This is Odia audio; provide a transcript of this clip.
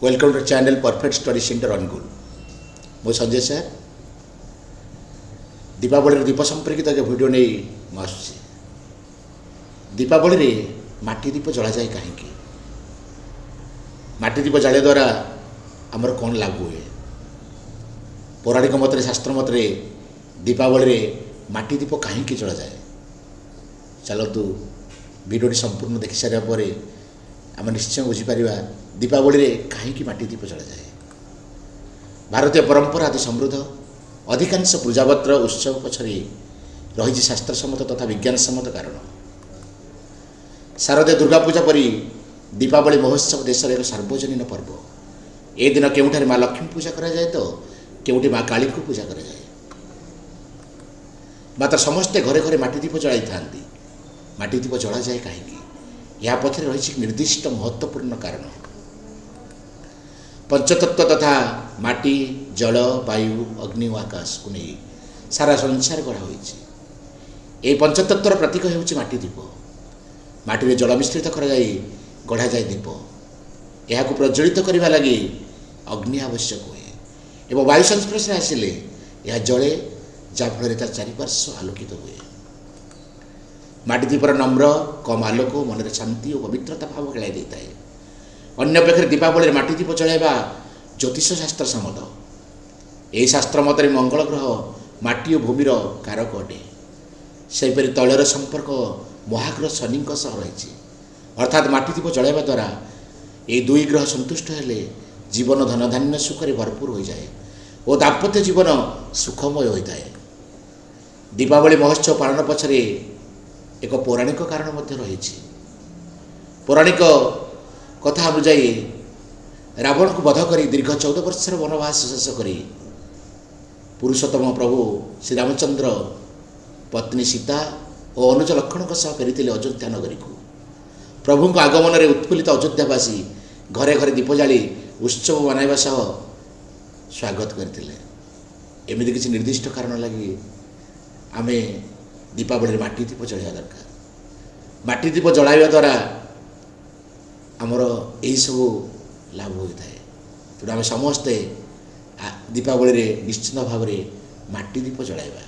Welcome to channel perfect study centre Angul. ମୁଁ ସଞ୍ଜୟ ସାର୍। ଦୀପାବଳିର ଦୀପ ସମ୍ପର୍କିତ ଏକ ଭିଡ଼ିଓ ନେଇ ମୁଁ ଆସୁଛି। ଦୀପାବଳିରେ ମାଟି ଦୀପ ଜଳାଯାଏ କାହିଁକି? ମାଟି ଦୀପ ଜାଳିବା ଦ୍ୱାରା ଆମର କ'ଣ ଲାଭ ହୁଏ? ପୌରାଣିକ ମତରେ, ଶାସ୍ତ୍ର ମତରେ ଦୀପାବଳିରେ ମାଟି ଦୀପ କାହିଁକି ଜଳାଯାଏ? ଚାଲନ୍ତୁ, ଭିଡ଼ିଓଟି ସମ୍ପୂର୍ଣ୍ଣ ଦେଖିସାରିବା ପରେ ଆମେ ନିଶ୍ଚୟ ବୁଝିପାରିବା ଦୀପାବଳିରେ କାହିଁକି ମାଟି ଦୀପ ଜଳାଯାଏ। ଭାରତୀୟ ପରମ୍ପରା ଅତି ସମୃଦ୍ଧ। ଅଧିକାଂଶ ପୂଜାପତ୍ର ଉତ୍ସବ ପଛରେ ରହିଛି ଶାସ୍ତ୍ରସମ୍ମତ ତଥା ବିଜ୍ଞାନସମ୍ମତ କାରଣ। ଶାରଦୀୟ ଦୁର୍ଗା ପୂଜା ପରି ଦୀପାବଳି ମହୋତ୍ସବ ଦେଶର ଏକ ସାର୍ବଜନୀନ ପର୍ବ। ଏ ଦିନ କେଉଁଠାରେ ମା ଲକ୍ଷ୍ମୀ ପୂଜା କରାଯାଏ ତ କେଉଁଠି ମା କାଳୀଙ୍କୁ ପୂଜା କରାଯାଏ। ମାତ୍ର ସମସ୍ତେ ଘରେ ଘରେ ମାଟି ଦୀପ ଜଳାଇଥାନ୍ତି। ମାଟି ଦୀପ ଜଳାଯାଏ କାହିଁକି? ଏହା ପଛରେ ରହିଛି ନିର୍ଦ୍ଦିଷ୍ଟ ମହତ୍ତ୍ୱପୂର୍ଣ୍ଣ କାରଣ। ପଞ୍ଚତତ୍ତ୍ୱ ତଥା ମାଟି, ଜଳ, ବାୟୁ, ଅଗ୍ନି ଓ ଆକାଶକୁ ନେଇ ସାରା ସଂସାର ଗଢ଼ା ହୋଇଛି। ଏହି ପଞ୍ଚତତ୍ତ୍ୱର ପ୍ରତୀକ ହେଉଛି ମାଟି ଦୀପ। ମାଟିରେ ଜଳ ମିଶ୍ରିତ କରାଯାଇ ଗଢ଼ାଯାଏ ଦୀପ। ଏହାକୁ ପ୍ରଜ୍ୱଳିତ କରିବା ଲାଗି ଅଗ୍ନି ଆବଶ୍ୟକ ହୁଏ ଏବଂ ବାୟୁ ସଂସ୍ପର୍ଶରେ ଆସିଲେ ଏହା ଜଳେ, ଯାହାଫଳରେ ତା ଚାରିପାର୍ଶ୍ୱ ଆଲୋକିତ ହୁଏ। ମାଟି ଦୀପର ନମ୍ର କମ୍ ଆଲୋକ ମନରେ ଶାନ୍ତି ଓ ପବିତ୍ରତା ଭାବ ଖେଳାଇ ଦେଇଥାଏ। ଅନ୍ୟ ପକ୍ଷରେ ଦୀପାବଳିରେ ମାଟି ଦୀପ ଜଳାଇବା ଜ୍ୟୋତିଷ ଶାସ୍ତ୍ର ସମ୍ମତ। ଏହି ଶାସ୍ତ୍ର ମତରେ ମଙ୍ଗଳ ଗ୍ରହ ମାଟି ଓ ଭୂମିର କାରକ ଅଟେ। ସେହିପରି ତୈଳର ସମ୍ପର୍କ ମହାଗ୍ରହ ଶନିଙ୍କ ସହ ରହିଛି। ଅର୍ଥାତ୍ ମାଟି ଦୀପ ଜଳାଇବା ଦ୍ୱାରା ଏହି ଦୁଇ ଗ୍ରହ ସନ୍ତୁଷ୍ଟ ହେଲେ ଜୀବନ ଧନଧାନ୍ୟ ସୁଖରେ ଭରପୁର ହୋଇଯାଏ ଓ ଦାମ୍ପତ୍ୟ ଜୀବନ ସୁଖମୟ ହୋଇଥାଏ। ଦୀପାବଳି ମହୋତ୍ସବ ପାଳନ ପଛରେ ଏକ ପୌରାଣିକ କାରଣ ମଧ୍ୟ ରହିଛି। ପୌରାଣିକ କଥା ଅନୁଯାୟୀ, ରାବଣକୁ ବଧ କରି ଦୀର୍ଘ 14 ବର୍ଷର ବନବାସ ଶେଷ କରି ପୁରୁଷୋତ୍ତମ ପ୍ରଭୁ ଶ୍ରୀରାମଚନ୍ଦ୍ର ପତ୍ନୀ ସୀତା ଓ ଅନୁଜ ଲକ୍ଷ୍ମଣଙ୍କ ସହ ଫେରିଥିଲେ ଅଯୋଧ୍ୟା ନଗରୀକୁ। ପ୍ରଭୁଙ୍କ ଆଗମନରେ ଉତ୍ଫୁଲ୍ଲିତ ଅଯୋଧ୍ୟାବାସୀ ଘରେ ଘରେ ଦୀପ ଜାଳି ଉତ୍ସବ ମନାଇବା ସହ ସ୍ୱାଗତ କରିଥିଲେ। ଏମିତି କିଛି ନିର୍ଦ୍ଦିଷ୍ଟ କାରଣ ଲାଗି ଆମେ ଦୀପାବଳିରେ ମାଟି ଦୀପ ଜଳାଇବା ଦରକାର। ମାଟି ଦୀପ ଜଳାଇବା ଦ୍ୱାରା ଆମର ଏହିସବୁ ଲାଭ ହୋଇଥାଏ। ତେଣୁ ଆମେ ସମସ୍ତେ ଦୀପାବଳିରେ ନିଶ୍ଚିତ ଭାବରେ ମାଟି ଦୀପ ଜଳାଇବା।